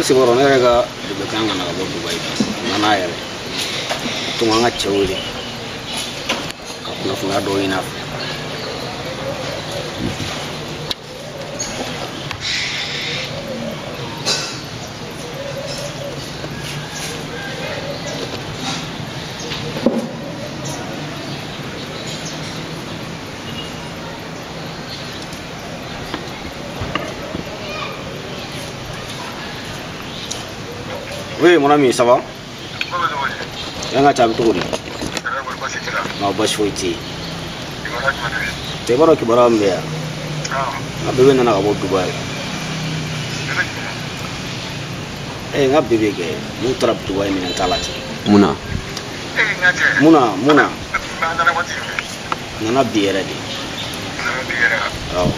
Siguro ne yɛrɛ ka bebe kan ka na ka bɔ Dubayi a nana a yɛrɛ to an ka cɛ wele ka kunnafoniya dɔw ɲini a fɛ. Oui, mon ami, ça va? Yanga caabi cogo di? Non, baasi foyi tɛ yen. Cɛ, i b'a dɔn kibaruya min bɛ yan? N ka bebe nana ka bɔ Dubayi. N ka bebe kɛ, n'u taara Dubayi minɛn t'a la cɛ. Mun na? Mun na? Mun na? A nana bi yɛrɛ de. Awɔ.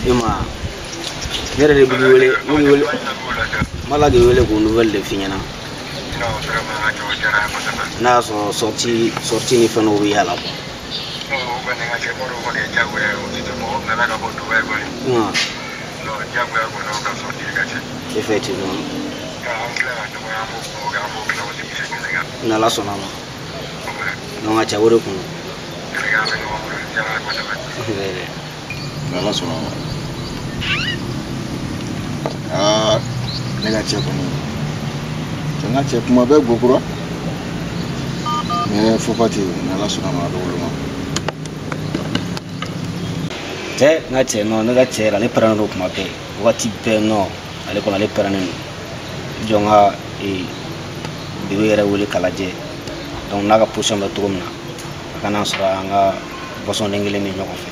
E ma ne yɛrɛ de b'i wele, n b'i wele, n b'a la k'i wele k'o nouvelle de f'i ɲɛna. N'a y'a sɔrɔ sortie ni fɛn dɔw bɛ y'a la quoi. Effectivement. N'Ala sɔnna a ma. Donc a cɛ o de kun don. N'Ala sɔnna a ma. Aa, ne ka cɛ kɔni, cɛ n ka cɛ kuma bɛɛ gokura mais fo pas ten, n'Ala sɔnna ma a bɛ woloma. Cɛ, n ka cɛ non, ne ka cɛ yɛrɛ ale pɛrɛnnen don kuma bɛɛ, wagati bɛɛ non, ale kɔni ale pɛrɛnnen don. I jɔ n ka bebe yɛrɛ wele k'a lajɛ, donc n'a ka position bɛ cogo min na, a kana sɔrɔ an ka boisson den kelen min ɲɔgɔn fɛ.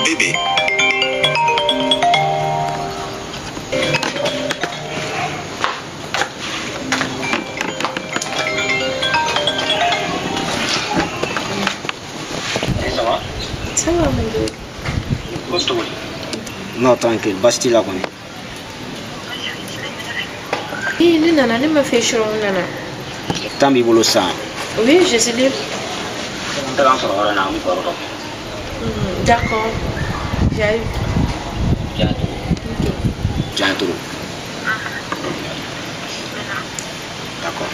Bébé. Ça va? Ça va, mon bébé. Non, tranquille, baasi t'i la kɔni. Oui, ne nana, ne ma fɛ sɔrɔ n nana. Temps b'i bolo sisan? Oui, je suis libre. N taara n sɔrɔ yɔrɔ in na, an bɛ baro dɔ kɛ. D'accord, j'arrive. Diya trop. Ok. Diya trop. D'accord.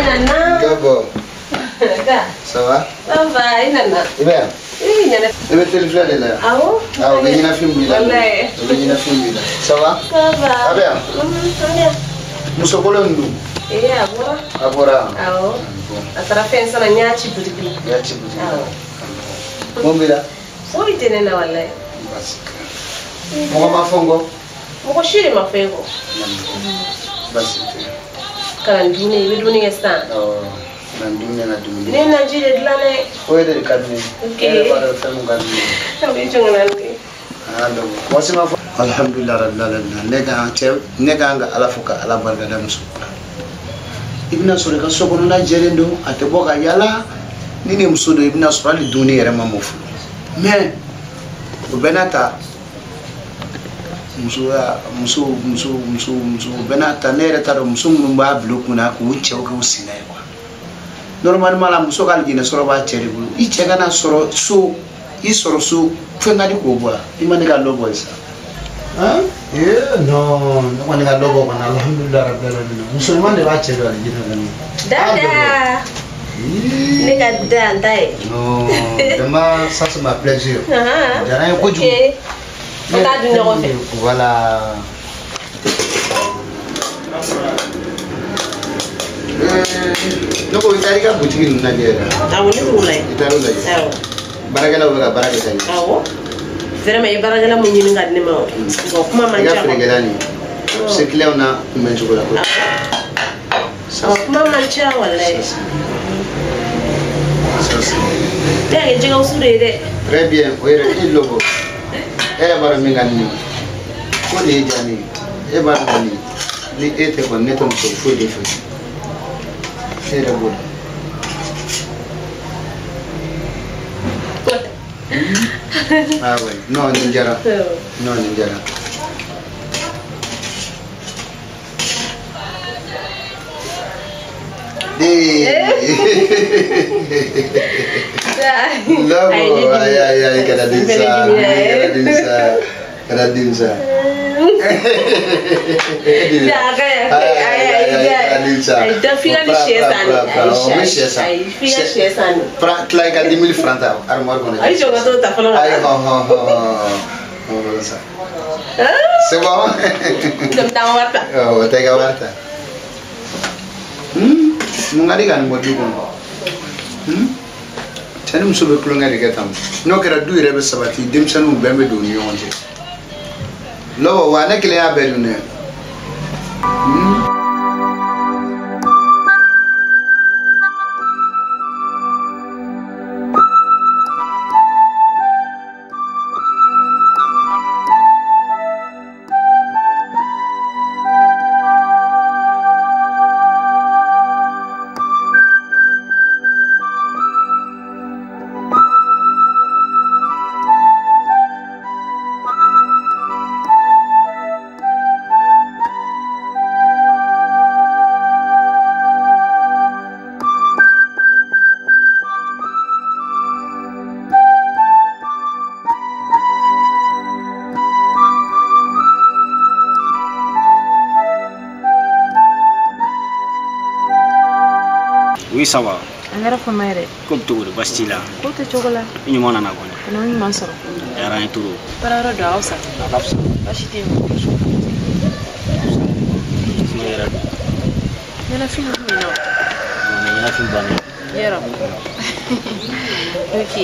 Nana. Gabo. Ça va? Ça va, i nana. I bɛ yan? I nana. I bɛ télé de la yan? Awɔ. Awɔ, o bɛ ɲɛnafin b'i la. Walayi. O bɛ ɲɛnafin b'i la. Ça va? Ça va. A bɛ yan? A bɛ yan. Muso kolo in dun? Ee, a bɔra. A bɔra? Awɔ. A taara fɛn san na, n y'a ci butigi la. I y'a ci butigi la? Awɔ. Mun b'i la? Foyi tɛ ne na walayi. Baasi tɛ. Mɔgɔ ma fɔ n kɔ? Mɔgɔ si de ma fɔ e kɔ. Baasi tɛ. Ka na dumuni, i bɛ dumuni kɛ sisan. Awɔ, na dumuni na dumuni. Ne ye naji de dilan dɛ. O yɛrɛ de ka di ne ye. Ok. E yɛrɛ b'a dɔn fɛn min ka di ne ye. A bɛ jɔn ka na ni. Ah, donc, mɔgɔ si ma fɔ. Alhamdulilah rabbil alamin. Ne kan cɛ, ne kan ka Ala fo ka Ala barikada muso ko la. I bɛna sɔrɔ i ka so kɔnɔna jɛlen don, a tɛ bɔ ka yala. Ni ni muso don, i bɛna sɔrɔ hali dumuni yɛrɛ ma mɔ fɔlɔ. Mais o bɛɛ n'a ta, musoya, muso muso muso muso o bɛɛ n'a ta, ne yɛrɛ t'a dɔn muso minnu b'a bila u kunna k'u cɛw kɛ u senna ye quoi. Normalement la, muso ka alijinɛ sɔrɔ b'a cɛ de bolo. I cɛ kana sɔrɔ so, i sɔrɔ so, fɛn ka di k'o bɔ yan. I ma ne ka lɔ bɔ ye sa. Hein? Eh, non, ne kɔni ka lɔ bɔ kɔni, alhamdulilah rabbil alamin. Muso ɲuman de b'a cɛ don alijinɛ kɔnɔ. Dada. Ne ka da n ta ye. Non, vraiment, ça c'est ma plaisir. Diyara n ye kojugu. Ok. An t'a dun ɲɔgɔn fɛ. Voilà. Ne ko i taara i ka butigi ninnu lajɛ yɛrɛ. Awɔ, ne t'o lajɛ. I taara o lajɛ. Awɔ. Baarakɛlaw bɛ ka baara kɛ ka ɲɛ. Awɔ. Vraiment i ye baarakɛla mun ɲini ka di ne ma o. Nka kuma man I ca. ka feerekɛla nin. A bɛ se client na kunbɛn cogo la kojugu. Awɔ, kuma man ca walayi. Ne y'a kɛ jɛgɛ wusu de ye dɛ. Très bien, o yɛrɛ e lobo. E yɛrɛ b'a dɔn min ka di ne ye. Ko de ye diya ne ye. E b'a dɔn kɔni ni e tɛ kɔni ne tɛ muso foyi de fɛ. E yɛrɛ b'o dɔn. Ah oui, non, nin diyara. Non, nin diyara. Labo, ay ay ay, kana dimsa, kana dimsa, kana dimsa. Tila i ka 10 000 francs ta armoire kɔnɔ. Ayi, jɔ ka t'o ta fɔlɔ. Ayi, hɔn hɔn hɔn ça. C'est bon. Jɔ n bɛ taa n ka wari ta. Awɔ, taa i ka wari ta. Mun ka di ka nin bɔ du kɔnɔ? Cɛ ni muso bɛ tulonkɛ de kɛ tan. N'o kɛra du yɛrɛ bɛ sabati, denmisɛnninw bɛn bɛ don u ni ɲɔgɔn cɛ. Lɔbɔ wa ne kelen y'a bɛɛ dun dɛ. Oui, ça va. An kɛra fama yɛrɛ. Ko bɛ cogo di, baasi t'i la? Ko tɛ cogo la. I ɲuman nana kɔni. Kana ɲuman sɔrɔ. Diyara n ye trop. Baara yɔrɔ don a ka fisa. A ka fisa. Baasi tɛ yen. Ne yɛrɛ don. Ɲɛnafin bɛ min na. Ɲɛnafin bannen. Yɔrɔ. Ok.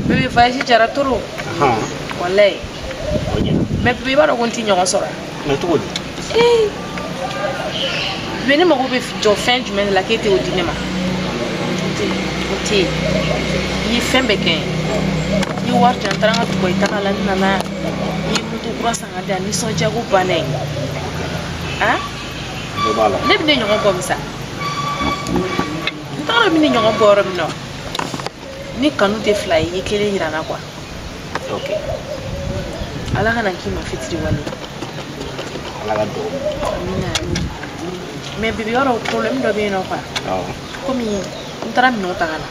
Bébé voyage diyara trop. Walayi. O ɲɛna. Mais bébé i b'a dɔn ko n t'i ɲɔgɔn sɔrɔ. Mais cogo di? Ee. Mais ne mago bɛ jɔ fɛn jumɛn de la k'e t'o di ne ma? O tɛ yen. I ye fɛn bɛɛ kɛ n ye. I ye wari di yan, n taara n ka Dubayi taga la, n nana i ye moto kura san ka di yan, nisɔndiya ko banna ye. Han? Bɛɛ b'a la. Ne bɛ ne ɲɔgɔn bɔ min sa? N t'a dɔn n bɛ ne ɲɔgɔn bɔ yɔrɔ min na. Ni kanu tɛ fila ye, i ye kelen yira n na quoi. Ok. Ala kana k'i ma fitiriwale. Ala ka dugawu. Amina. Mais bébé yɔrɔ problème dɔ bɛ yen nɔ quoi. Awɔ. Komi n taara minɛnw ta ka na.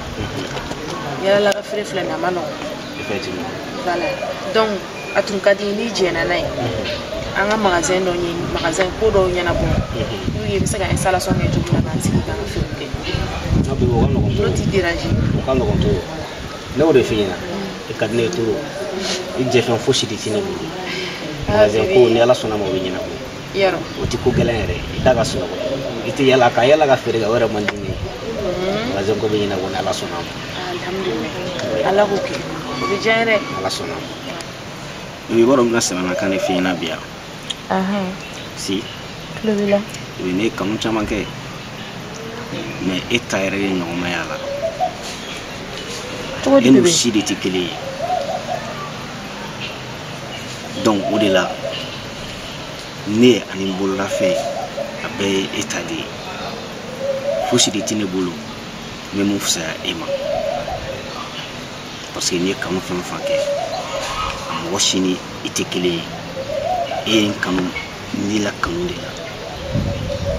Yalala ka feere filɛ nin ye a ma nɔgɔn. Effectivement. Voilà. Donc a tun ka di n ye n'i jɛnna n'a ye. An ka magasin dɔ ɲini, magasin ko dɔw ɲɛnabɔ. Pour que i bɛ se ka installation kɛ cogo min na k'an sigi k'an ka feerew kɛ. Non bébé, o ka nɔgɔn trop. N'o t'i déranger. O ka nɔgɔn trop. Ne y'o de f'i ɲɛna. I ka di ne ye trop. I jɛfɛn fosi de tɛ ne bolo. Magasin ko ni Ala sɔnna ma o bɛ ɲɛnabɔ. Yɔrɔ. O tɛ ko gɛlɛn yɛrɛ. I da ka sunɔgɔ. I tɛ yala ka yala ka feere kɛ o yɛrɛ man di ne ye. Magasin ko bɛ ɲɛnabɔ ni Ala sɔnna ma. Alhamdulilayi. Ala k'o kɛ. O bɛ diya n ye dɛ. Ala sɔnna ma. I b'a dɔn n bɛna sɛbɛnnakan de f'i ɲɛna bi yan. Si. Tulo b'i la. I bɛ ne ye kanu caman kɛ. Mais e ta yɛrɛ de ɲɔgɔn ma y'a la. Cogo di E n'u bébé? si de tɛ kelen ye. Donc o de la ne ani n bololafɛn a bɛɛ ye e ta de ye. Fosi de tɛ ne bolo n bɛ mun fisaya e ma. Parce que n'i ye kanu fɛn o fɛn kɛ, a mɔgɔ si ni i tɛ kelen ye. E ye n kanu ni la kanu de la.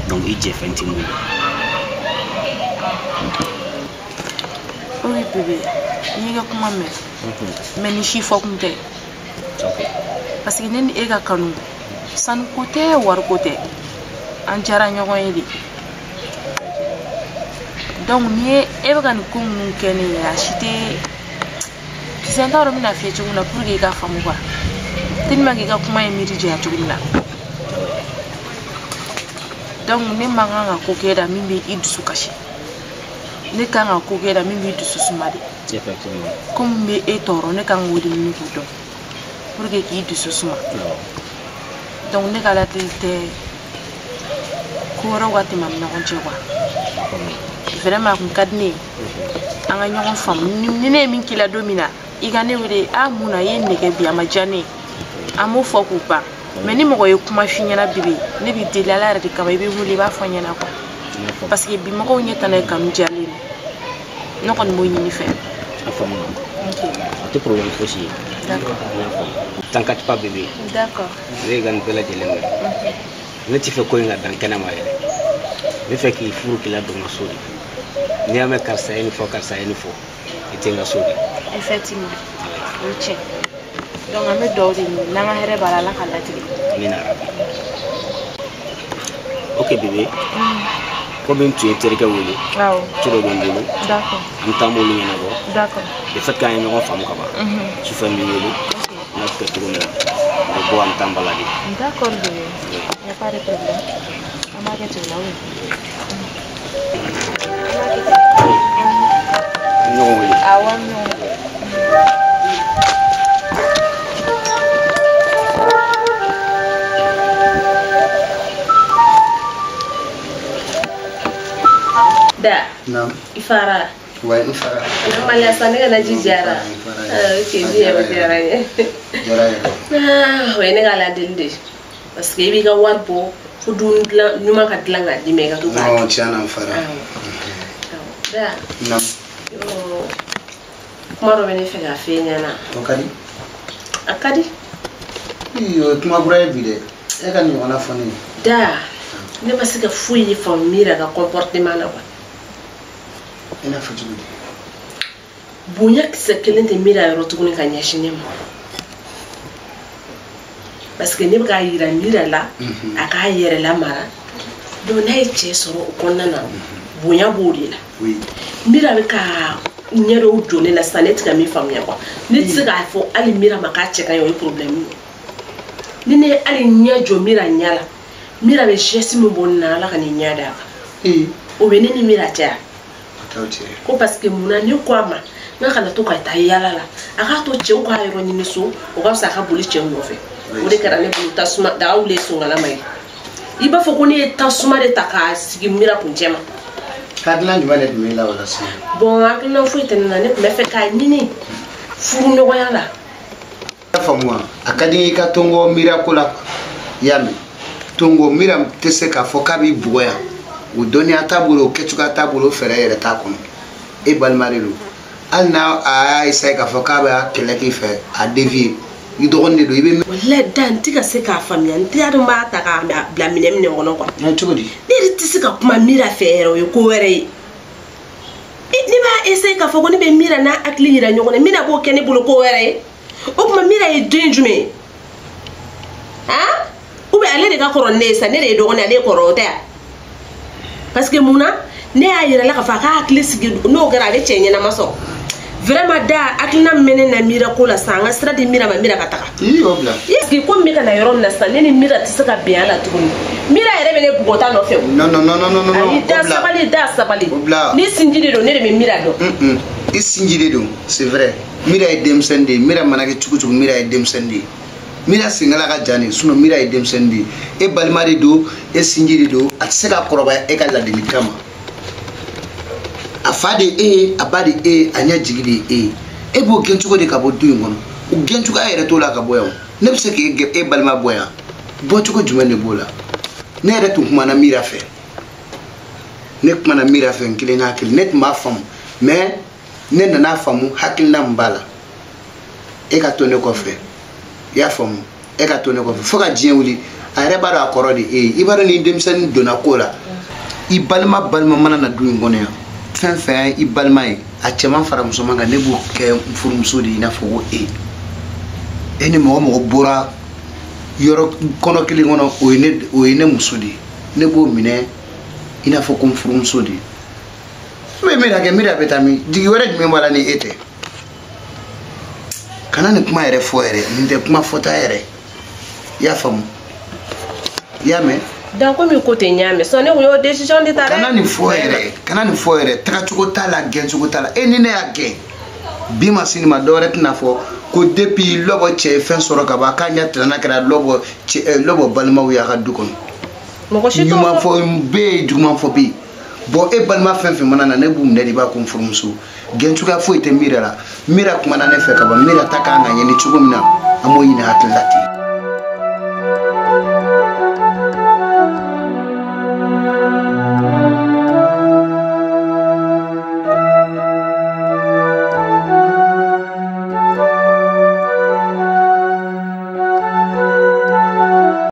Donc i jɛfɛn tɛ n bolo. Ok bébé, n y'i ka kuma mɛn. Mais ni si fɔ kun tɛ. Ok. Parce que ne ni e ka kanu, sanu ko tɛ, wari ko tɛ. An diyara ɲɔgɔn ye de. Donc ni ye e bɛ ka nin ko minnu kɛ ne ye, a si tɛ kisɛ n t'a dɔn n bɛna f'i ye cogo min na pour que i k'a faamu quoi. Tellement que i ka kuma ye miiri janya cogo min na. Donc ne man kan ka ko kɛ da min bɛ i dusu kasi. Ne kan ka ko kɛ da min b'i dusu suma de. Effectivement. Ko min bɛ e tɔɔrɔ ne kan k'o de ɲini k'o dɔn pour que k'i dusu suma. Donc ne ka ladili tɛ ko wɛrɛw ka tɛmɛ an ni ɲɔgɔn cɛ quoi. Vraiment a kun ka di ne ye an ka ɲɔgɔn faamu. Ni ne ye min k'i la don min na i ka ne wele a mun na i ye nɛgɛ bi a ma diya ne ye. An b'o fɔ k'o ban. Mais ni mɔgɔ ye kuma f'i ɲɛna bébé ne b'i deli Ala yɛrɛ de kama i bɛ wele i b'a fɔ n ɲɛna quoi. Parce que bi mɔgɔw ɲɛ tana ye kanu diyalen don. Ne kɔni b'o ɲini fɛ. A faamuna. Ok. A tɛ problème fosi ye. D'accord. N y'a faamu. T'inquiète pas bébé. D'accord. Ne ye ka nin bɛɛ lajɛlen kɛ. Ne t'i fɛ ko in ka dan kɛnɛ ma yɛrɛ. Ne fɛ k'i furu k'i ladon n ka so de. N'i y'a mɛn karisa ye nin fɔ karisa ye nin fɔ i tɛ n ka so de. Effectivement. O ye tiɲɛ. Donc an bɛ dugawu de ɲini n'an ka hɛrɛ b'a la Ala ka latigɛ. Amina rabi. Ok bébé. Komi n tun ye terikɛ wele. Awɔ. Ci dɔ bɛ n bolo. D'accord. An bɛ taa m'olu ɲɛnabɔ. D'accord. De fait k'an ye ɲɔgɔn faamu ka ban. Sufɛ n b'i wele. N b'a kɛ cogo min na. N bɛ bɔ an bɛ taa n balade. D'accord bébé. Y a pas de problème. An b'a kɛ ten o la ou An b'a kɛ ten. An bɛ ɲɔgɔn wele. Awɔ an bɛ ɲɔgɔn wele. Da. Naam. I fara. Ouais, n fara. Alhamdulillah sa ne ka naji diyara. Ok, ji yɛrɛ diyara n ye. Diyara yɛrɛ. Ah, o ye ne ka ladeli de ye. Parce que i b'i ka wari bɔ fo dumuni dilan ɲuman ka dilan k'a d'i ma i ka to k'a dun. Non, tiɲɛ na n fara. Da. Naam. Kuma dɔ bɛ ne fɛ k'a f'e ɲɛna. O ka di? A ka di. Ii, o ye kuma kura ye bi dɛ. E ka nin ɲɔgɔnna fɔ ne ye. Da, ne ma se ka foyi de faamu Mira ka comportement na quoi. I n'a fɔ cogo di? Bonya kisɛ kelen tɛ Mira yɔrɔ tuguni ka ɲɛsin ne ma. Parce que ne bɛ k'a yira Mira la, a k'a yɛrɛ lamara. Donc n'a ye cɛ sɔrɔ o kɔnɔna na, bonya b'o de la. Oui. Mira bɛ ka ɲɛ dɔw jɔ ne la sisan ne tɛ ka min faamuya quoi. Ne tɛ se k'a fɔ hali Mira ma k'a cɛ ka ɲi o ye problème ye. Ni ne ye hali ɲɛ jɔ Mira ɲɛ la, Mira bɛ geste min bɔ ne na Ala ka nin ɲɛ d'a kan. O bɛ ne ni Mira cɛ wa? Ko parce que munna ne ko a ma n ka kana to ka taa yaala la a k'a to cɛw k'a yɔrɔ ɲini so o ka fisa a ka boli cɛw nɔfɛ. O de kɛra ne bolo tasuma daga wuli songalama ye. I b'a fɔ ko ne ye tasuma de ta k'a sigi Mira kuncɛ ma. Hakilina jumɛn de tun b'e la o la sisan? Bon hakilina foyi tɛ ne na, ne tun bɛ fɛ k'a ɲini furuɲɔgɔnya la. I y'a faamu wa? A ka di n ye i ka to n kɔ Mira ko la quoi. I y'a mɛn? To n kɔ Mira tɛ se k'a fɔ k'a b'i bugɔ yan. O dɔnniya t'a bolo o kɛcogoya t'a bolo o fɛɛrɛ yɛrɛ t'a kɔnɔ. E balima de don. Hali n'a a y'a essayer k'a fɔ k'a b'a kɛlɛ k'i fɛ a dévier i dɔgɔnin de don i bɛ. Walayi da n tɛ ka se k'a faamuya n t'a dɔn n b'a ta k'a bila minɛ kɔnɔ quoi. Cogo di? Ne yɛrɛ tɛ se ka kuma Mira fɛ yɛrɛ o ye ko wɛrɛ ye. Ne b'a essayer k'a fɔ ko ne bɛ Mira n'a hakili yira ɲɔgɔn na Mira b'o kɛ ne bolo ko wɛrɛ ye. O tuma Mira ye den jumɛn ye? Han? Ou bien ale de ka kɔrɔ ni ne ye sisan ne de ye dɔgɔnin ye ale ye kɔrɔ o tɛ wa? Parce que munna ne y'a yira la k'a fɔ a k'a hakili sigi n'o kɛra a bɛ cɛ ɲɛnama sɔrɔ. Vraiment da hakilina min bɛ ne na Mira ko la sisan an ka sira di Mira ma Mira ka taga. I y'o bila. Est-ce que ko min bɛ ka na yɔrɔ min na sisan ne ni Mira tɛ se ka bɛn a la tuguni. Mira yɛrɛ bɛ ne bugɔ ta nɔfɛ o. Non non non non non non. Ayi da sabali da sabali. O bila. Ni sinji de don ne de bɛ Mira dɔn. I sinji de don c'est vrai. Mira ye denmisɛnnin de ye Mira mana kɛ cogo cogo Mira ye denmisɛnnin de ye. Mira senkala ka jan de sinon Mira ye denmisɛnnin de ye. E balima de don e sinji de don a tɛ se ka kɔrɔbaya e ka ladilikan ma. A fa de e ye a ba de e ye a ɲɛ jigi de ye e ye. E b'o gɛn cogo di ka bɔ du in kɔnɔ? O gɛn cogoya yɛrɛ t'o la ka bɔ yan o. Ne bɛ se k'e e balima bɔ yan bɔcogo jumɛn de b'o la? Ne yɛrɛ tun kumana Mira fɛ. Ne kumana Mira fɛ n kelen n'a kelen ne tun b'a faamu mais ne nana faamu hakilina min b'a la. E ka to ne kɔfɛ. I y'a faamu? E ka to ne kɔfɛ fo ka diɲɛ wuli a yɛrɛ b'a dɔn a kɔrɔ de e ye. I b'a dɔn ni denmisɛnnin donna ko la i balima balima mana na du in kɔnɔ yan fɛn fɛn i balima ye a cɛman fara musoman kan ne b'o kɛ n furumuso de ye i n'a fɔ ko e. E ni mɔgɔ mɔgɔ bɔra yɔrɔ kɔnɔ kelen kɔnɔ o ye ne muso de ye. Ne b'o minɛ i n'a fɔ ko n furumuso de ye. N bɛ Mira kɛ Mira bɛ taa min? Jigi wɛrɛ jumɛn b'a la ni e tɛ? Kana nin kuma yɛrɛ fɔ yɛrɛ nin tɛ kuma fɔta yɛrɛ. I y'a faamu? I y'a mɛn? Donc komi ko tɛ ɲa mɛn sinon ne kun y'o décision de ta dɛ. Kana nin fɔ yɛrɛ, kana nin fɔ yɛrɛ, tagacogo t'a la, gɛncogo t'a la. E ni ne y'a gɛn bi ma sini ma, dɔwɛrɛ tɛna fɔ ko depuis Lɔbɔ cɛ ye fɛn sɔrɔ ka ban, k'a ɲɛ tilenna kɛra Lɔbɔ cɛ Lɔbɔ balimaw y'a ka du kɔnɔ. Mɔgɔ si t'o ɲuman fɔ. Fɔ bɛ yen, juguman fɔ bɛ yen. Bon, e balima fɛn fɛn mana na, ne b'u minɛ de, i b'a ko n furumuso. Gɛncogoya foyi tɛ Mira la. Mira kumana ne fɛ ka ban. Mira ta kan ka ɲini cogo min na, an b'o ɲini hakili la ten.